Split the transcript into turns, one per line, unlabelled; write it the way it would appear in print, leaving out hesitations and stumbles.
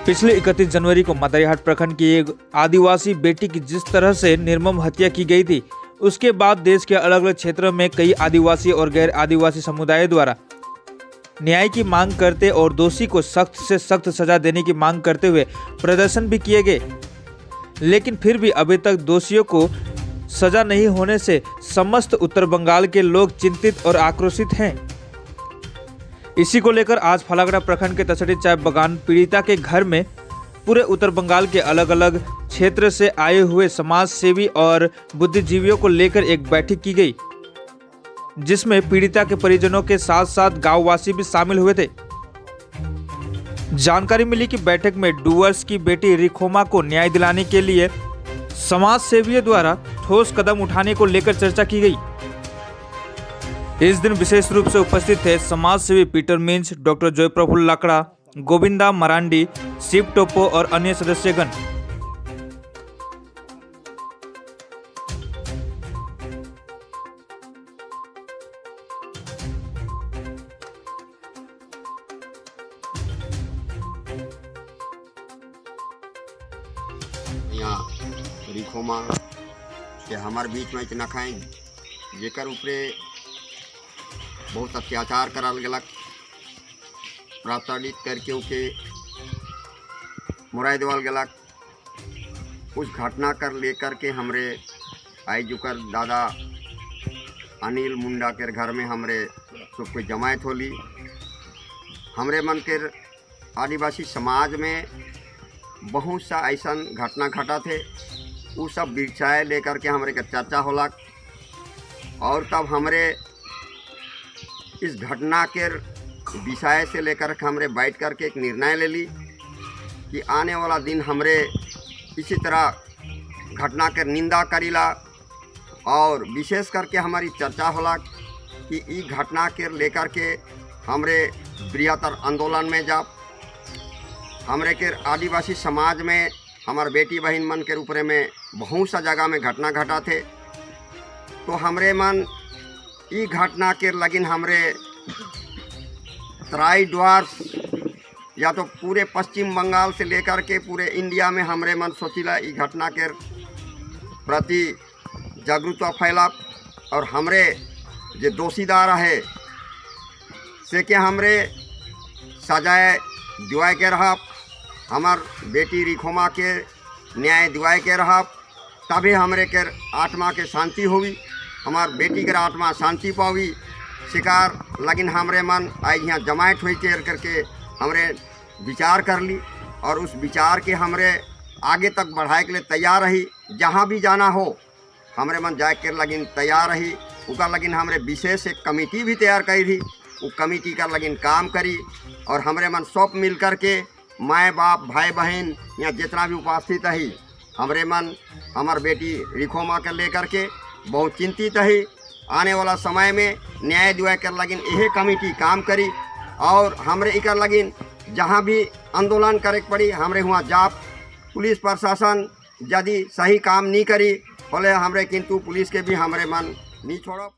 पिछले 31 जनवरी को मदारीहाट प्रखंड की एक आदिवासी बेटी की जिस तरह से निर्मम हत्या की गई थी, उसके बाद देश के अलग अलग क्षेत्रों में कई आदिवासी और गैर आदिवासी समुदाय द्वारा न्याय की मांग करते और दोषी को सख्त से सख्त सजा देने की मांग करते हुए प्रदर्शन भी किए गए। लेकिन फिर भी अभी तक दोषियों को सजा नहीं होने से समस्त उत्तर बंगाल के लोग चिंतित और आक्रोशित हैं। इसी को लेकर आज फालाकाटा प्रखंड के तसड़ी चाय बगान पीड़िता के घर में पूरे उत्तर बंगाल के अलग अलग क्षेत्र से आए हुए समाज सेवी और बुद्धिजीवियों को लेकर एक बैठक की गई, जिसमें पीड़िता के परिजनों के साथ साथ गांववासी भी शामिल हुए थे। जानकारी मिली कि बैठक में डुअर्स की बेटी रिखोमा को न्याय दिलाने के लिए समाज सेवियों द्वारा ठोस कदम उठाने को लेकर चर्चा की गई। इस दिन विशेष रूप से उपस्थित थे समाज सेवी पीटर मिंज, डॉक्टर जय प्रफुल्ल लाकड़ा, गोविंदा मरांडी, शिव टोप्पो और अन्य सदस्यगण।
यहाँ रिखोमा के हमार बीच में इतना खाएं जेकर ऊपरे बहुत अत्याचार कराल गलक, प्रताड़ित करके ओके मुराई देवल गलक। उस घटना कर लेकर के हमरे आई जुकर दादा अनिल मुंडा के घर में हमरे सब कोई जमायत होली। हमरे मन के आदिवासी समाज में बहुत सा ऐसा घटना घटा थे, उ सब विषय लेकर के हमरे के चर्चा होलक और तब हमरे इस घटना के विषय से लेकर के हमरे बैठ करके एक निर्णय ले ली कि आने वाला दिन हमरे इसी तरह घटना के निंदा करीला और विशेष करके हमारी चर्चा होला कि ई घटना के लेकर के हमरे बृहत्तर आंदोलन में जाब। हमरे के आदिवासी समाज में हमार बेटी बहन मन के ऊपर में बहुत सा जगह में घटना घटा थे, तो हमरे मन ई घटना के लगिन हमरे तराई डुआर्स या तो पूरे पश्चिम बंगाल से लेकर के पूरे इंडिया में हमरे मन सोचिला ई घटना के प्रति जागरूकता फैला और हमरे जो दोषीदार है से के हमरे सजाए दिवाए के रहा, हमार बेटी रिखोमा के न्याय दिवाए के रहा, तभी हमरे के आत्मा के शांति होगी, हमार बेटी के आत्मा शांति पावी। शिकार लगिन हमरे मन आज यहाँ जमायत हुई के करके हमरे विचार कर ली और उस विचार के हमरे आगे तक बढ़ाए के लिए तैयार रही। जहाँ भी जाना हो हमरे मन जाए के लगिन तैयार रही। उका लगिन हमरे विशेष एक कमेटी भी तैयार करी थी, वो कमेटी का लगिन काम करी और हमरे मन सब मिल कर के माए बाप भाई बहन या जितना भी उपस्थित रही हमरे मन हमार बेटी रिखोमा के लेकर के बहुत चिंतित रही। आने वाला समय में न्याय दिवाए कर लगिन यही कमेटी काम करी और हमरे इकर लगिन जहाँ भी आंदोलन करे पड़ी हमरे हुआ जाप। पुलिस प्रशासन यदि सही काम नहीं करी बोले हमरे, किंतु पुलिस के भी हमरे मन नहीं छोड़ो।